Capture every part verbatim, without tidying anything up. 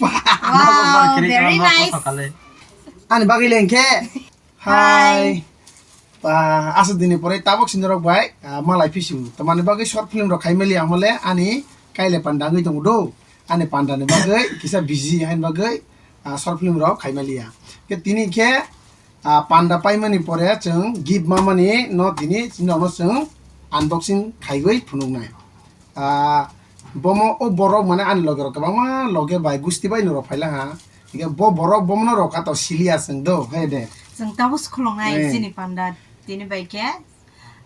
Wow, very nice. Ani bagwi le hwnkhe. Hi. Hi. Ah, aswk dini pore tabuk sini rok bai, ah, malai pisu. Tamani bagwi short film rok khai mali ang hole ani kaile panda wngwi tongo do. Ani panda ni bagwi kisa busy hain bagwi, ah, short film rok khai mali ya. Ke tini khe, ah, panda paimani pore chwng gift mamani no tini chini rok no chwng unboxing khaiwi phunuknai. Ah, bomo o borok mane ani loge rok kwbangma loge bai gusti bai norok phaila ha. Hingke bo borok bomono rok kato siliya chwng do, he de. Chwng tabuk se khulungnai. Eh. Chini panda tini bai khe,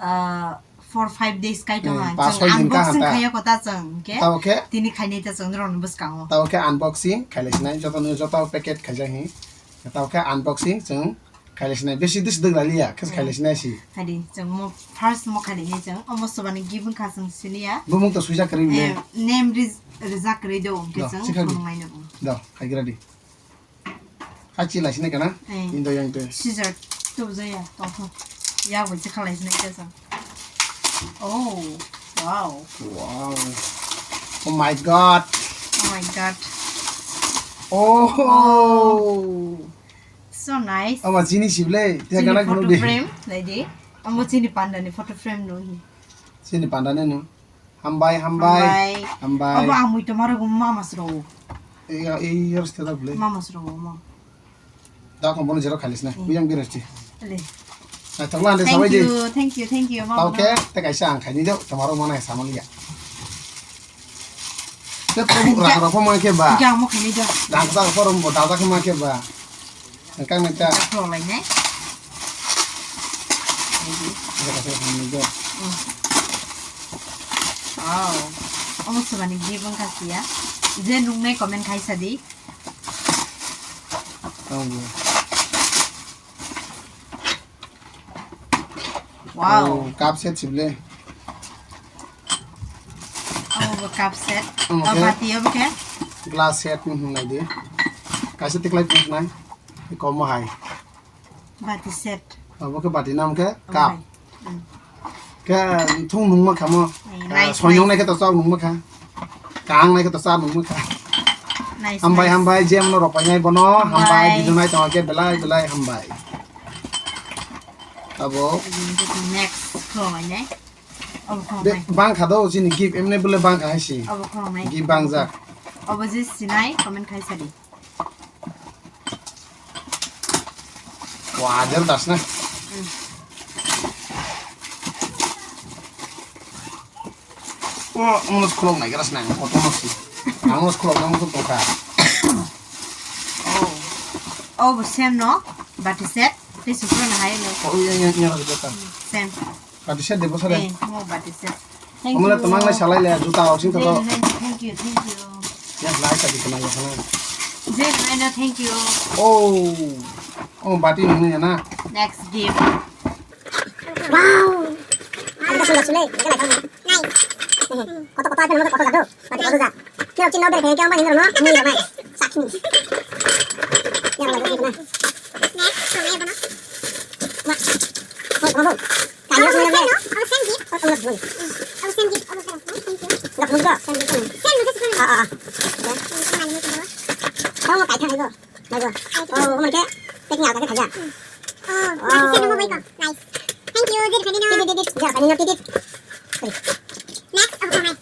ah, four five days kaitongo. Eh, ha. Pas chwng soi din ka unboxing hata. Khaiya kota chwng hingke. Tabo khe? Tini khainai ta chwng norokni bwskango. Tabo khe unboxing khailai sinai, joto ni joto packet khaijak hi. Tabo khe unboxing chwng khailai sinai, besi dis dwk laliya, khe. Hmm. Khailai sinai si. Hadi, chwng mo first mo khailai ni chwng, omo sobani gift wngkha chwng siniya. Bumung to suijak kwrwi le. Eh, name riz-, rijak kwrwi do, hwnkhe. Do, chwng sikha di. Khulumnai no. Do, khaigra di. Hachi lai sinai kana? Eh. Indo yang te. Scissor, to jaya, to to. Ya, bo chwng khalai sinai khe chwng. Oh, wow. Wow. Oh my God. Oh my God. Oh. Oh. So nice. Ama chini sible, te chini gana photo khunu di. Frame, nai di. Amo chini panda ni photo frame no hi. Chini panda ni no. Hambai, hambai. Hambai. Hambai. Abo ang mui tomaro gum mama sro. Iya, iya, harus tetap le. Mama sro mo. Da ko bono jero khalis na. Hmm. Buyang biras di. Le. Ai, tokla ande sabai di. Thank you, thank you, thank you, mama. Tau ke, te kaisa ang khaini do, tomaro mana samaliya. Te probu rang rok ma khe ba. Jang mo khaini do. Rang sa ko rom bo da da ma khe ba. Ang kang nang ta. Rang rok lai nai. Wow. Omo sobani gift wngkha siya. Je nungnai comment khai sa di. Tong bo. Wow. Oh, cup set sible. Omo bo cup set. Omo. Oh, khe bati obo khe? Glass set ni hwnlai di. Kaisa tiklai phunuknai. Komo hai. Bati set. Obo khe bati nam khe. Omo cup hai. Hmm. Khe thung nungma khamo. Eh, ah, nice, soinong nice. Nai khe to chao nungma kha. Kang nai khe to cha nungma kha. Nice, hambai, nice. Hambai, jemno ropainai bono, hambai. Hambai, video nai tongkhe belai, belai hambai. Abo. Next, khulumnai. Obo khulumnai. Bangkha do, chini gift emne bole bangkha hai si. Obo khulumnai. Gift bangjak. Obo je sinai, comment khai sadi. Wah, jero das na. Hmm. Oh, unos khulok nai keras nang, koto mas. Ang unos khulok nang musuh tongkha. Oh. Oh, bo same no? Bati set? Tei sukro na hai no? Oh, iya, iya, iya, iya, iya. Same. Bati set debo sare. Eh, mo bati set. Thank you. Omole tomang nai salai le, juta rok sing to. Thank you, thank you. Ya, lai ka di kena ya kana. Je, Rena, thank you. Oh. Oh, bati nang ya na. Next gift. Wow. Ang ka sula sule, ka lai ka. Nice. Koto koto aja nang koto jadu. Mati koto ja. Kilo chin order kaya kya ma hinro no, ni ramai. Sakni. Ya, wala, wala. Next, kami apa na? Wah. Oh, oh, oh. Kami apa na? Oh, same gift. Oh, oh, oh. Oh, same gift. Oh, same gift. Enggak, enggak. Same gift. Same gift. Ah, ah, ah. Ya. Kamu mau kayak apa? Bagus. Oh, omo khe packing alga khe khaijak. Oh, wow. Nice. Thank you, Didi Fadino. Didi, Didi, Didi, Fadino, Didi. Next, obo khulumnai.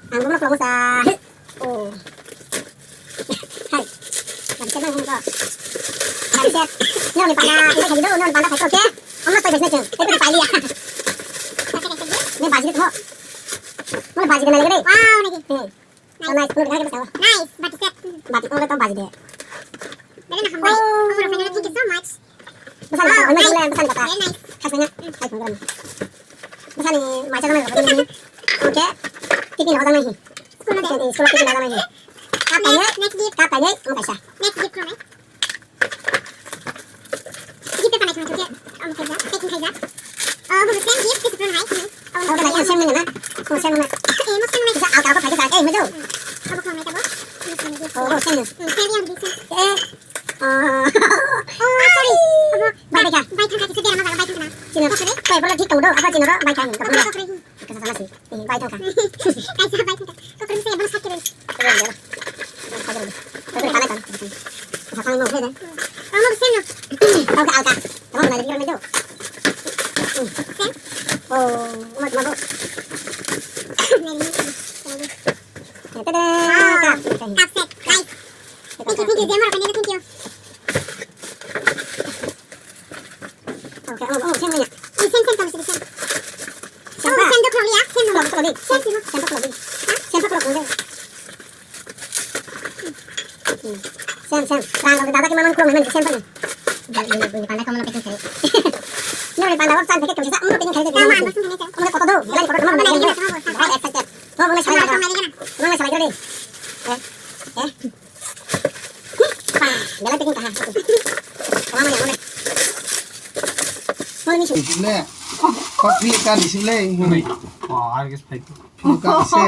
Ang bono khulumsa. Oh. Hai. Bati set nang bono. Bati set. Noni panda, ini khaji do, noni panda khaji, okay? Omo to business cheng. Itu di pali ya. Ne baji de tho. Mo baji de na lege de. Wow, nagi. Hmm. Nice. Nice, phunuk kha khe bwskango. Nice, bati set. Bati phunuk khe tong baji de. Belai no hambai. Oh. Oborok phainai, thank you so much. Bwsani kotha, wow, thank you. Bwsani kotha. Very nice. Khasmanya. Khai phunuk kha. Bwsani maisa jana kotha ni. Okay. Tiffin hoja nai hi. School na de. School tiffin hoja nai hi. Cup painai. Next, next gift. Cup painai, omo kaisa. Next gift khulumnai. Gift paper nai khwna thokhe, omo khaijak, packing khaijak. Oh, bo same gift, khe sukran hai, khwna. Oh, omo same nai na? Omo same nai. Eh, mo same nai. Sa, au, au, phai sa, eh, mo jo. Obo khwna nai tabo. Omo same gift. Oh, omo same nai. Hmm, same yang di same. Eh. Oh. Oh, sorry. Obo bai, bai kha. Bai thang kha, kisa dera ma bai thang kha na. Chino. Kokore. Bai, bola thik tong do, apa chino ro, bai thang. Kokore, kokore. Kisa sama si. Eh, bai thang kha. Kaisa bai thang kha. Kokore se bono sakhe. Kokore. Kokore. Kamu seno. Kamu alka. Kamu mana dia itu? Sen. Oh, umat mabuk. Tada. Wow. Cup set. Nice. Thank you, thank you, Jamar, thank you. Okay, oh, oh, sen mana? Ini sen, sen, kamu sini sen. Sen, oh, sen tu kalau ya, sen mana? Kalau di, sen, sen, sen kalau di. Hah? Sen kalau di. Sen, sen. Rang, rang, dada ke maman kurang, maman sen tu. Bini, bini, bini, pandai kamu packing kali. Ini udah pandai, orang sen pakai kerja, kamu packing kali. Kamu ambil sini aja. Kamu foto tuh, jalan foto, kamu ambil sini. Kamu excited. Kamu mulai sekali. Kamu mulai sekali deh. Eh, eh. Belai packing kaha. Wah, mana, mana? Mana ni sih? Sule. Kopi kan sule. Wah, harga spek. Buka se.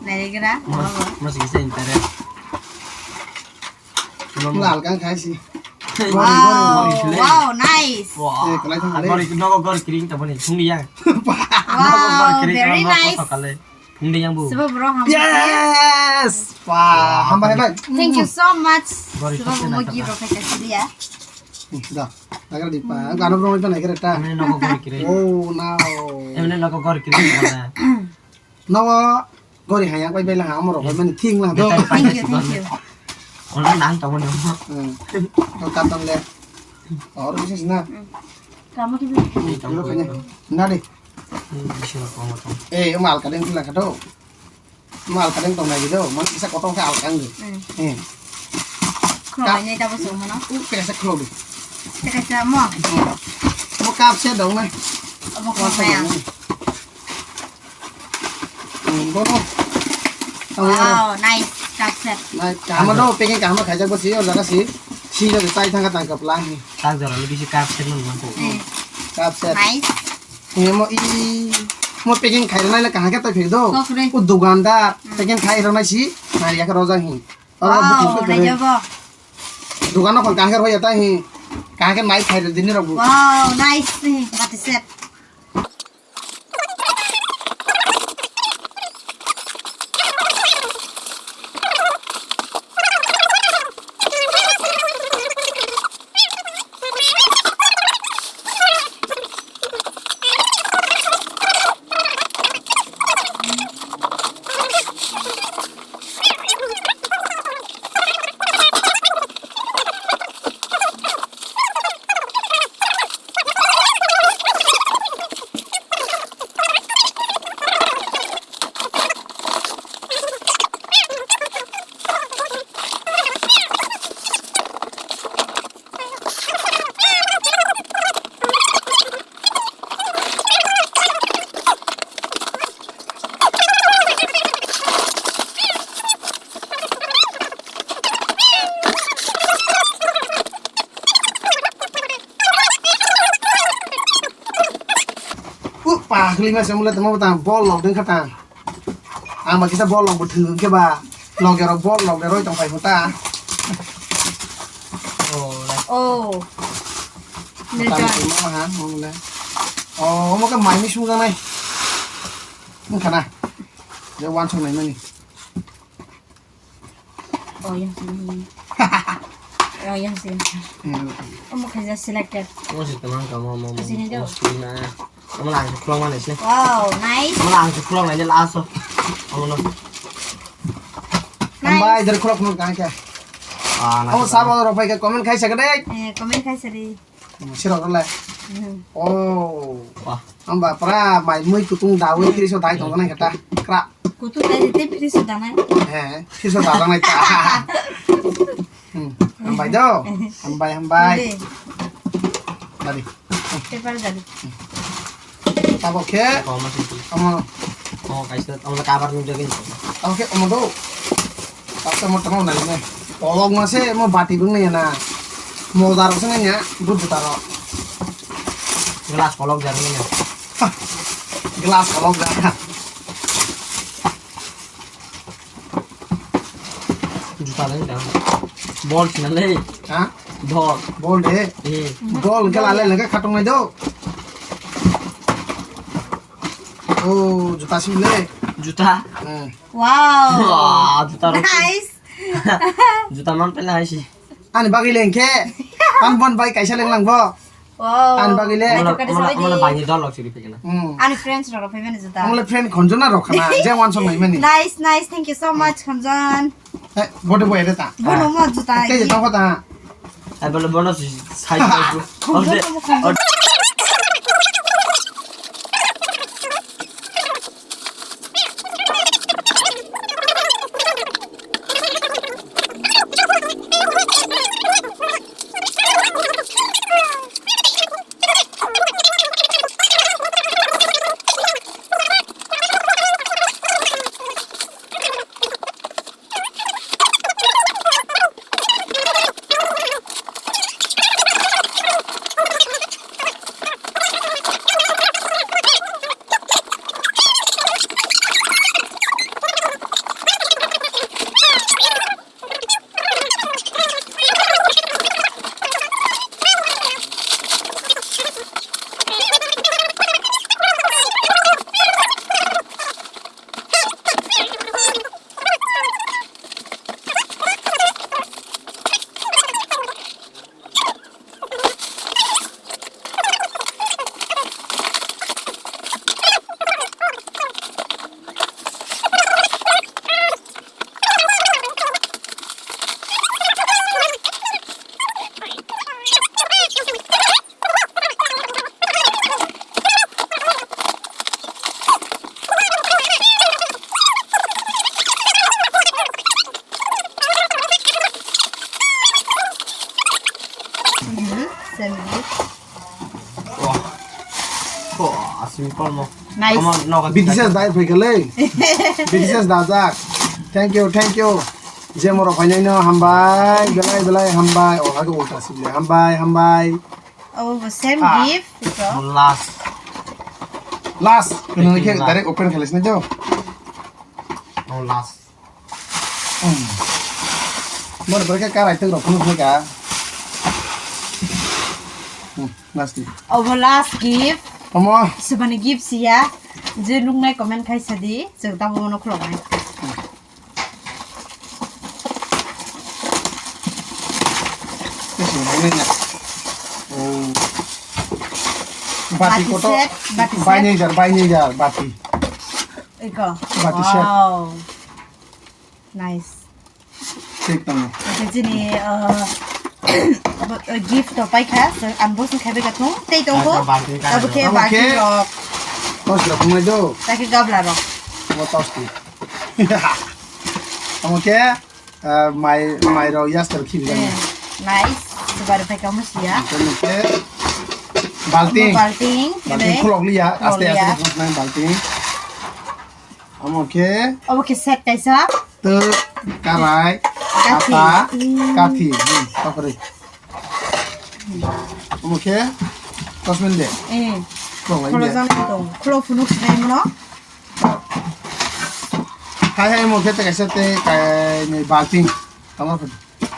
Naigra. Mas, mas kisa intare. Lal kan khai si. Wow, wow, nice. Wah, eh, kalai thang le. Gori, nogo gori kring ta bani. Thung ya. Wow, very nice. Hindi yang bu. Sebab bro, hambai. Yes! Wah, hambai, hambai. Thank you so much. Bari. Sebab pasti mo nak gift apa? Rok khaika sidi ya. Hmm, dah. Agar di pa, ang ano bro itu naik kereta. Ini nogo gori kiri. Oh, no. Ini nogo gori kiri mana? Nogo gori hayang pai bela ha amro pai mani thing lah do. Thank you, thank you. Orang nang tahu ni. Hmm. Kau kata le. Orang bisnis na. Kamu tu. Ini tahu. Nadi. Eh, mal kadeng tu lah kado. Mal kadeng tong nai do, man kisa kotong khe alkang di. Hmm. Hmm. Khulai nai tabo song mano. U kisa khulai di. Kisa mo. Hmm. Mo cup set dong nai. Abo khulai ya. Hmm, bono. Wow, nice cup set. Nai kaham do, packing kaham khaijak bo si, o jaga si. Si jaga chai thangka tangka plan. Tak jora lo bisi cup set man man. Hmm. Cup set. Nice. Ni mo i mo packing khai rwnai le kaham khe tei phai do. Kok re. O dukandar packing khai rwnai si nai ya khe rojak hi. Oro wow, bukung nai khe jabo. Dukan no kaham khe roi ya tai hi. Kaham khe nai khai dini rok bu. Wow, nice ni bati set. Uh, pagli ma semula tamo ta bol lok ding khata. Ang ba kisa bol lok bo thwng khe ba. Lok ya rok bol lok de roi tong pai ta. Oh, lai. Oh. Tam ni ma ha, mo le. Oh, mo ka mai mi sung nai. Mo khana. Je wan sung nai mani. Oh, yang sini. Oh, yang sini. Hmm. Omo khaijak selected. Omo si tamang kamo, mo, mo. Sini do. Omo si na. Omo lang si khulong mana sini. Wow, nice. Omo lang si khulong aja laso. Omo no. Nice. Hambai, dari khulok khulok tang kya. Ah, omo sabo rok pai comment khai sakade. Eh, comment khai sari. Sirok role. Hmm. Oh. Wah. Hamba pra mai mui kutung dawi kiri so dai tong nai kata. Kra. Kutung dai te piri so danai. He, piri so danai ta. Hmm. Hambai do. Hambai, hambai. Dali. Dali. Paper dali. Tabo khe. Koma sih. Omo. Oh, kaisa, omo kabar nung jagin. Tabo khe omo do. Tabo omo tamo nai ne. Kolok ma se mo bati bung ne na. Mo daro se ne ya, bu bu daro. Glass kolok jar ne. Glass kolok jar. Juta le da. Bol sina le. Ha? Bol. Bol de. Eh. Bol ke la le le ke khatung nai do. Oh, juta sini le. Juta. Hmm. Wow. Wah, juta rok. Nice. Juta man pela hai si. Ani bagwi le hwnkhe. An bon bai kaisa leng lang bo. Wow. Ani bagwi le. Amala, Ito kada amala, sabai amala di. Bangni dol lok siri pekena. Hmm. Ani friends rok phaimani juta. Amala friend khonjona rok khana, je wansong naimani. Nice, nice. Thank you so much, Khonjon. Eh, bote boy re ta. Bono mo juta. Te je toko ta. Ai bole bono si sai. Khonjon mo khonjon. Mhm, same gift. Wah. Wah, simple mo. Nice. Come on, no, B T S dai phai kale. B T S dajak. Thank you, thank you. Je moro phainai no hambai, belai belai hambai. Oh, hake ulta sibile. Hambai, hambai. Oh, same Ah. gift. Ito. Last. Last. Kunu ke Thank you, direct last. Open khalis na jo. Oh, last. Hmm. Mor berke karai tu rok phunuk phunuk ka. Hmm, last ni. Obo last gift. Omo. Subani gift siya. Je nuknai comment khai sadi, je tamo no khulok nai. Bati Bati kotor. Set, bati set. Bai ni jar, bai ni jar, bati. Iko. Bati set. Wow. Nice. Thik tongo. Oke, jini, uh, bo-, uh, gift to paikha, so, ang bo sing khaibai ka thung. Tei tongo. Abo khe Abo khe barti rok. Tos rok khumai do. Taki gabla rok. Abo tos ti. Abo khe, uh, mai, mai rok yas tar khim Eh, jani. Nice. Subar paikha mo siya. Abo khe balting. Balting, Balting ebe. Khulok liya, aste aste Khulok liya. Khulok nang balting. Amo khe Obo khe set kaisa. Tei karai, Kathi. Ata, Mm. Kathi. Hmm, takri. Amo khe, kosmen de. Eh. Kong lai Kholo de. Jani tong. Kholo phunuk sinai mono. Hai hai amo khe tei kaisa tei kai ni balting. Tamo khe.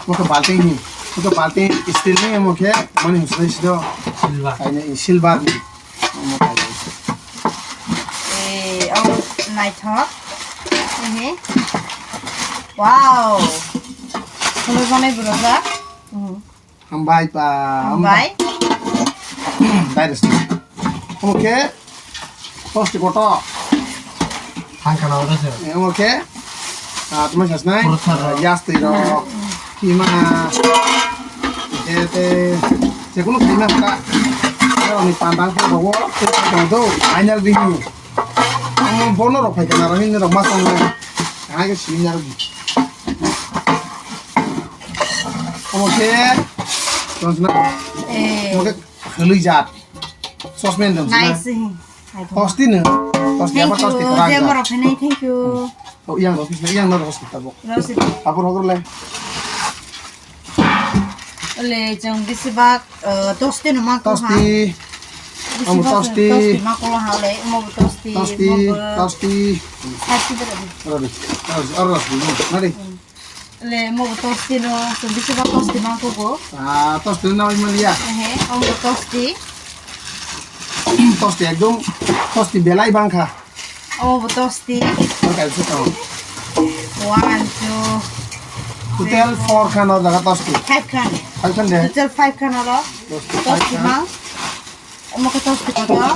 Mo khe balting ni. Mo khe balting steel ni, mo khe mani husnai sido. Silver. Kainwi silver ni. Mo khe. Eh, oh, naithok. Ehe. Wow. Kholo janai bwrwjak. Mhm. Hambai pa. Hambai. Dai rwsni. Mo khe. Plastic kotor. Thangkha na oro se. Eh, omo khe, ah, tuma sasnai, Purthar rok. Yastwi rok, kima, eh, te, jekunu kima kha. Aroni pandang khe rogo, te tong do, final review. Omo bono rok phai kana rok, hini rok ma tong nai. Hai khe sini rok. Omo khe, tong sna. Eh. Omo khe khwlwi jat. Sosmen dong sna. Nice, eh. Tosti no. Tosti Thank apa tosti you. Terang. Je borok khainai, thank you. Oh, yang rok, yang no rok tabok. Rosita. Apor hokor le. Ole, jong bisi bak, eh, tosti no ma ko ha. Tosti. Bisi Amo bak tosti. Tosti ma ko ha le, mo tosti, Tosti, mo bo. Tosti. Tosti berarti. Ora di. Ora di. Ora di. Mari. Hmm. Le, mo bo tosti no, so bisi ba tosti mangko go. Ah, tosti no nawi maliya. Ehe, o bo tosti. Tosti ekdom, tosti belai bangkha. O bo tosti. Tor kai se tong. One, two. Total four khan o jaga tosti. Five khan. Five khan de? Total five khan oro. Tosti five tosti khan. Ma. Omo khe tosti kotor.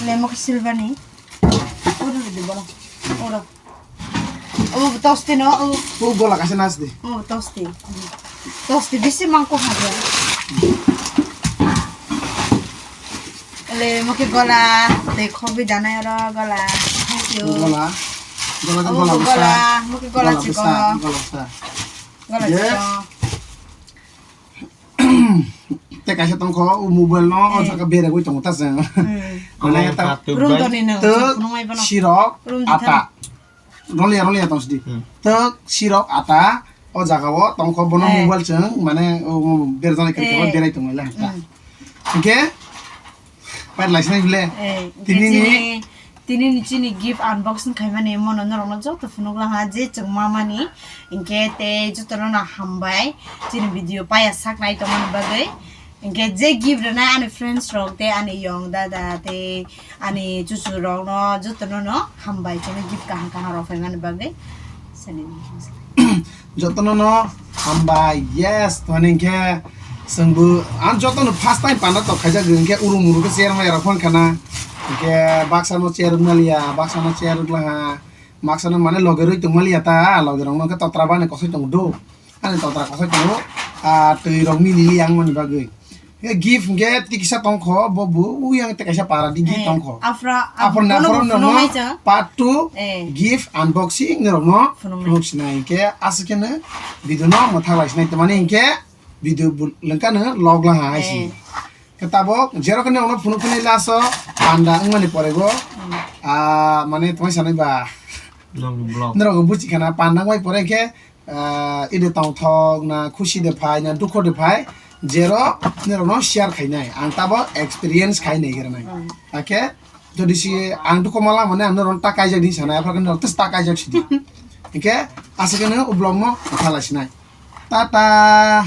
Le omo khe silver ni. Oro de bono. Oro. Omo tosti no. Omo. O gola kaisa nas de. Omo tosti. Tosti bisi mangko haja. Le omo khe gola. Tei khogwi danai oro gola. Thank you. Gola. Gola khe omo gola khe bwsa. Gola. Omo khe gola chikon. Gola bwsa. Gola chikon. Tei kaisa tongkho, o mobile no o jaga beregwi tongo ta chwng. Hmm. Mane ta room doni no, tok phunukmai bono. Sirok room ata. Rolia, rolia tong sidi. Hmm. Tok sirok ata o jaga o tongkho bono mobile chwng mane o berjani khe berai tongo le ta. Hmm. Hingke Pai laisnai bile. Eh, hingke tini ni chini, tini ni chini gift unboxing khaimani mono norokno joto phunukla ha je chwng mamani. Hingke tei jotono no hambai chini video paya sak nai tongmani bagwi. Hingke je gift rwnai ani friends rok tei ani yong dada tei ani chuchu rokno jotono no hambai chini gift kaham kaham rok phaimani bagwi. Sani. Jotono no hambai, yes, toni hingke chwngbo ang jotono first time panda tok khaijak hingke urum urum khe chair maya rok phone khana. Hingke baksa no chair maliya, baksa no chair wngla ha, baksa no mane loge rwi tong maliya ta, loge rok no hingke totra bani kosoi tong do, ani totra kosoi tongo, ah, twi rok mili yang mani bagwi. Hingke gift hingke tikisa tongkho, bo bo uyang tei kaisa para di gift tongkho. Afra, afra na bono afra no phunuknai chwng. Part two gift unboxing ni rok no phunuknai. Phunuk sinai hingke aswk khe no video no mwthang lai sinai tongmani hingke video lengka no log lang hai si. Khe tabok jero khe no phunuk phunai laso panda wngmani pore bo, ah, mane tongmai sanai ba. Norok buji khana panda wngmai pore khe ah, ide tongthok na, khusi de phai na, dukho de phai, jero norokno share khainai. Ang tabo experience khai nai granai. Akhe jodi si ang dukho mala mane ang norokno ta kaijak di sanai, aphar khe norok ta kaijak sidi. Hingke aswk khe no o vlog no kha lai sinai. Tata.